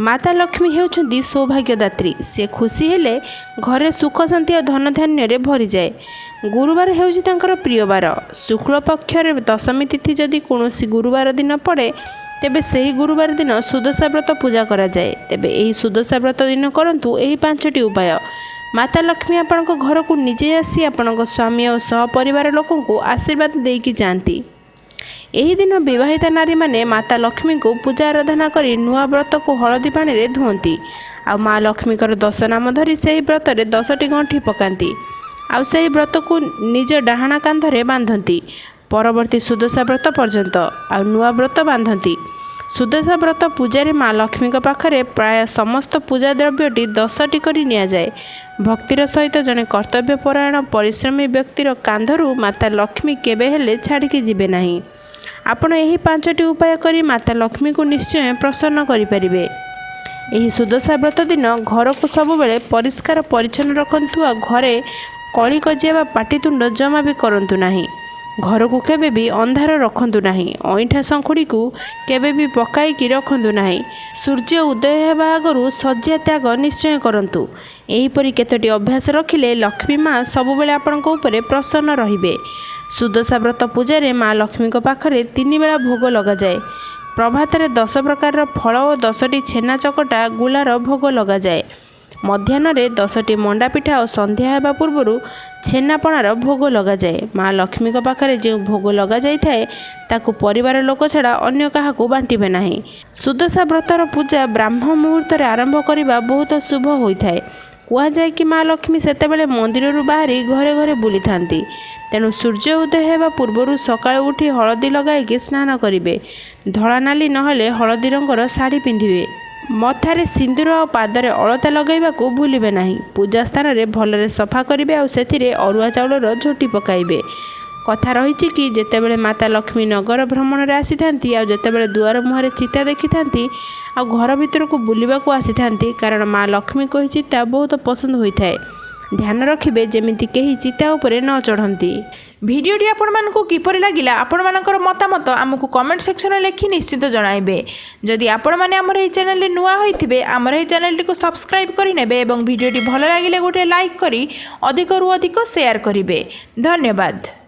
ମାତା ଲକ୍ଷ୍ମୀ ହେଉଛନ୍ତି ସୌଭାଗ୍ୟଦାତ୍ରୀ। ସେ ଖୁସି ହେଲେ ଘରେ ସୁଖ, ଶାନ୍ତି ଓ ଧନଧାନ୍ୟରେ ଭରିଯାଏ। ଗୁରୁବାର ହେଉଛି ତାଙ୍କର ପ୍ରିୟ ବାର। ଶୁକ୍ଳ ପକ୍ଷରେ ଦଶମୀ ତିଥି ଯଦି କୌଣସି ଗୁରୁବାର ଦିନ ପଡ଼େ, ତେବେ ସେହି ଗୁରୁବାର ଦିନ ସୁଦଶା ବ୍ରତ ପୂଜା କରାଯାଏ। ତେବେ ଏହି ସୁଦଶା ବ୍ରତ ଦିନ କରନ୍ତୁ ଏହି ପାଞ୍ଚଟି ଉପାୟ। ମାତା ଲକ୍ଷ୍ମୀ ଆପଣଙ୍କ ଘରକୁ ନିଜେ ଆସି ଆପଣଙ୍କ ସ୍ୱାମୀ ଓ ସହ ପରିବାର ଲୋକଙ୍କୁ ଆଶୀର୍ବାଦ ଦେଇକି ଯାଆନ୍ତି। ଏହି ଦିନ ବିବାହିତା ନାରୀମାନେ ମାତା ଲକ୍ଷ୍ମୀଙ୍କୁ ପୂଜା ଆରାଧନା କରି ନୂଆ ବ୍ରତକୁ ହଳଦୀ ପାଣିରେ ଧୁଅନ୍ତି ଆଉ ମା ଲକ୍ଷ୍ମୀଙ୍କର ଦଶ ନାମ ଧରି ସେହି ବ୍ରତରେ 10ଟି ଗଣ୍ଠି ପକାନ୍ତି ଆଉ ସେହି ବ୍ରତକୁ ନିଜ ଡାହାଣ କାନ୍ଧରେ ବାନ୍ଧନ୍ତି ପରବର୍ତ୍ତୀ ସୁଦଶା ବ୍ରତ ପର୍ଯ୍ୟନ୍ତ ଆଉ ନୂଆ ବ୍ରତ ବାନ୍ଧନ୍ତି। ସୁଦଶା ବ୍ରତ ପୂଜାରେ ମା ଲକ୍ଷ୍ମୀଙ୍କ ପାଖରେ ପ୍ରାୟ ସମସ୍ତ ପୂଜା ଦ୍ରବ୍ୟଟି 10ଟି କରି ନିଆଯାଏ। ଭକ୍ତିର ସହିତ ଜଣେ କର୍ତ୍ତବ୍ୟପରାୟଣ ପରିଶ୍ରମୀ ବ୍ୟକ୍ତିର କାନ୍ଧରୁ ମାତା ଲକ୍ଷ୍ମୀ କେବେ ହେଲେ ଛାଡ଼ିକି ଯିବେ ନାହିଁ। ଆପଣ ଏହି ପାଞ୍ଚଟି ଉପାୟ କରି ମାତା ଲକ୍ଷ୍ମୀଙ୍କୁ ନିଶ୍ଚୟ ପ୍ରସନ୍ନ କରିପାରିବେ। ଏହି ସୁଦଶା ବ୍ରତ ଦିନ ଘରକୁ ସବୁବେଳେ ପରିଷ୍କାର ପରିଚ୍ଛନ୍ନ ରଖନ୍ତୁ ଆଉ ଘରେ କଳିକଜିଆ ବା ପାଟିତୁଣ୍ଡ ଜମା ବି କରନ୍ତୁ ନାହିଁ। ଘରକୁ କେବେ ବି ଅନ୍ଧାର ରଖନ୍ତୁ ନାହିଁ। ଅଇଁଠା ଶଙ୍ଖୁଡ଼ିକୁ କେବେ ବି ପକାଇକି ରଖନ୍ତୁ ନାହିଁ। ସୂର୍ଯ୍ୟ ଉଦୟ ହେବା ଆଗରୁ ଶଯ୍ୟା ତ୍ୟାଗ ନିଶ୍ଚୟ କରନ୍ତୁ। ଏହିପରି କେତୋଟି ଅଭ୍ୟାସ ରଖିଲେ ଲକ୍ଷ୍ମୀ ମା ସବୁବେଳେ ଆପଣଙ୍କ ଉପରେ ପ୍ରସନ୍ନ ରହିବେ। ସୁଦଶା ବ୍ରତ ପୂଜାରେ ମା ଲକ୍ଷ୍ମୀଙ୍କ ପାଖରେ ତିନି ବେଳା ଭୋଗ ଲଗାଯାଏ। ପ୍ରଭାତରେ 10 ପ୍ରକାରର ଫଳ ଓ 10ଟି ଛେନା ଚକଟା ଗୁଲାର ଭୋଗ ଲଗାଯାଏ। ମଧ୍ୟାହ୍ନରେ 10ଟି ମଣ୍ଡା ପିଠା ଓ ସନ୍ଧ୍ୟା ହେବା ପୂର୍ବରୁ ଛେନାପଣାର ଭୋଗ ଲଗାଯାଏ। ମା ଲକ୍ଷ୍ମୀଙ୍କ ପାଖରେ ଯେଉଁ ଭୋଗ ଲଗାଯାଇଥାଏ, ତାକୁ ପରିବାର ଲୋକ ଛଡ଼ା ଅନ୍ୟ କାହାକୁ ବାଣ୍ଟିବେ ନାହିଁ। ସୁଦଶା ବ୍ରତର ପୂଜା ବ୍ରାହ୍ମ ମୁହୂର୍ତ୍ତରେ ଆରମ୍ଭ କରିବା ବହୁତ ଶୁଭ ହୋଇଥାଏ। କୁହାଯାଏ କି ମା ଲକ୍ଷ୍ମୀ ସେତେବେଳେ ମନ୍ଦିରରୁ ବାହାରି ଘରେ ଘରେ ବୁଲିଥାନ୍ତି। ତେଣୁ ସୂର୍ଯ୍ୟ ଉଦୟ ହେବା ପୂର୍ବରୁ ସକାଳୁ ଉଠି ହଳଦୀ ଲଗାଇକି ସ୍ନାନ କରିବେ। ଧଳା, ନାଲି ନହେଲେ ହଳଦୀ ରଙ୍ଗର ଶାଢ଼ୀ ପିନ୍ଧିବେ। ମଥାରେ ସିନ୍ଦୁର ଆଉ ପାଦରେ ଅଳତା ଲଗାଇବାକୁ ଭୁଲିବେ ନାହିଁ। ପୂଜା ସ୍ଥାନରେ ଭଲରେ ସଫା କରିବେ ଆଉ ସେଥିରେ ଅରୁଆ ଚାଉଳର ଝୋଟି ପକାଇବେ। କଥା ରହିଛି କି ଯେତେବେଳେ ମାତା ଲକ୍ଷ୍ମୀ ନଗର ଭ୍ରମଣରେ ଆସିଥାନ୍ତି ଆଉ ଯେତେବେଳେ ଦୁଆର ମୁହଁରେ ଚିତା ଦେଖିଥାନ୍ତି ଆଉ ଘର ଭିତରକୁ ବୁଲିବାକୁ ଆସିଥାନ୍ତି, କାରଣ ମା ଲକ୍ଷ୍ମୀଙ୍କୁ ଏହି ଚିତା ବହୁତ ପସନ୍ଦ ହୋଇଥାଏ। ଧ୍ୟାନ ରଖିବେ ଯେମିତି କେହି ଚିତା ଉପରେ ନ ଚଢ଼ନ୍ତି। ଭିଡ଼ିଓଟି ଆପଣମାନଙ୍କୁ କିପରି ଲାଗିଲା, ଆପଣମାନଙ୍କର ମତାମତ ଆମକୁ କମେଣ୍ଟ ସେକ୍ସନରେ ଲେଖି ନିଶ୍ଚିତ ଜଣାଇବେ। ଯଦି ଆପଣମାନେ ଆମର ଏହି ଚ୍ୟାନେଲରେ ନୂଆ ହୋଇଥିବେ, ଆମର ଏହି ଚ୍ୟାନେଲଟିକୁ ସବସ୍କ୍ରାଇବ୍ କରିନେବେ ଏବଂ ଭିଡ଼ିଓଟି ଭଲ ଲାଗିଲେ ଗୋଟିଏ ଲାଇକ୍ କରି ଅଧିକରୁ ଅଧିକ ସେୟାର କରିବେ। ଧନ୍ୟବାଦ।